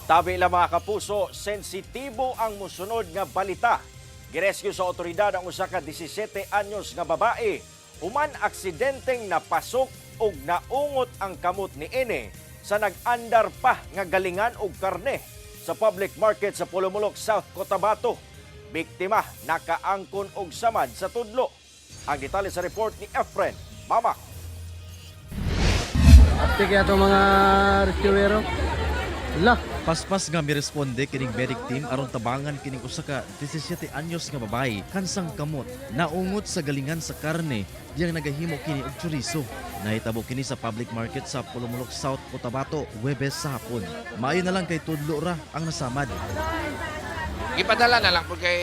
Tabi lang, mga kapuso, sensitibo ang musunod nga balita. Girescue sa otoridad ang usa ka 17 anyos nga babae human aksidenteng napasok og naungot ang kamot ni ini sa nag-andar pa nga galingan og karne sa public market sa Polomolok, South Cotabato. Biktima nakaangkon og samad sa tudlo. Ang detalye sa report ni Efren Mama. Ate kaya itong mga rescuero. Lah, Paspas nga miresponde kining medic team aron tabangan kining usa ka 17 anyos nga babae kansang kamot naungot sa galingan sa karne diyang nagahimo kini og chorizo. Nahitabo kini sa public market sa Polomolok, South Cotabato, Huwebes sa hapon. Maayo na lang kay tudlo ra ang nasamad. Gipadala na lang po kay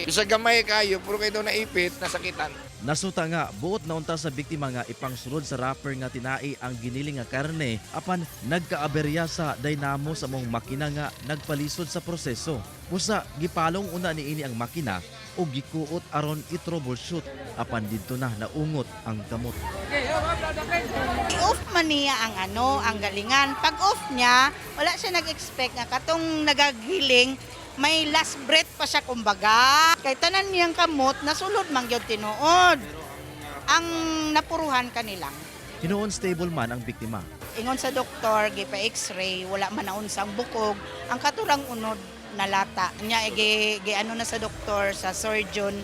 bisag gamay kayo pero kay daw naipit, nasakitan. Nasuta nga buot na unta sa biktima nga ipangsulod sa wrapper nga tinai ang giniling nga karne apan nagkaaberya sa dynamo sa maong makina nga nagpalisod sa proseso. Busa gipalong una niini ang makina ug gikuot aron i-troubleshoot apan didto na naungot ang kamot. I-off man niya ang ano, ang galingan. Pag off niya, wala siya nag-expect nga katong nagagiling, may last breath pa siya kumbaga. Kay tanan niyang kamot, nasulod man gyud tinuod. Ang napuruhan kanilang. Hinuon stable man ang biktima. Ingon sa doktor, gipa x-ray, wala man naunsang bukog. Ang katurang unod nalata. Nya gi, gi ano na sa doktor, sa surgeon,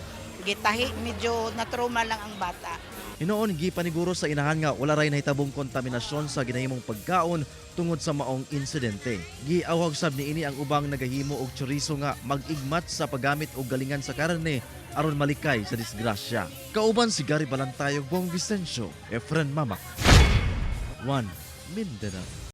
gitahi medyo na trauma lang ang bata. Hinuon gipaniguro sa inahan nga wala ray nahitabong kontaminasyon sa ginahimong pagkaon tungod sa maong insidente. Giawhag sab niini ang ubang nagahimo og chorizo nga mag-igmat sa paggamit og galingan sa karne aron malikay sa disgrasya. Kauban si Gary Balantayog, Bong Vicencio, Efren Mamak. 1 Mindanao.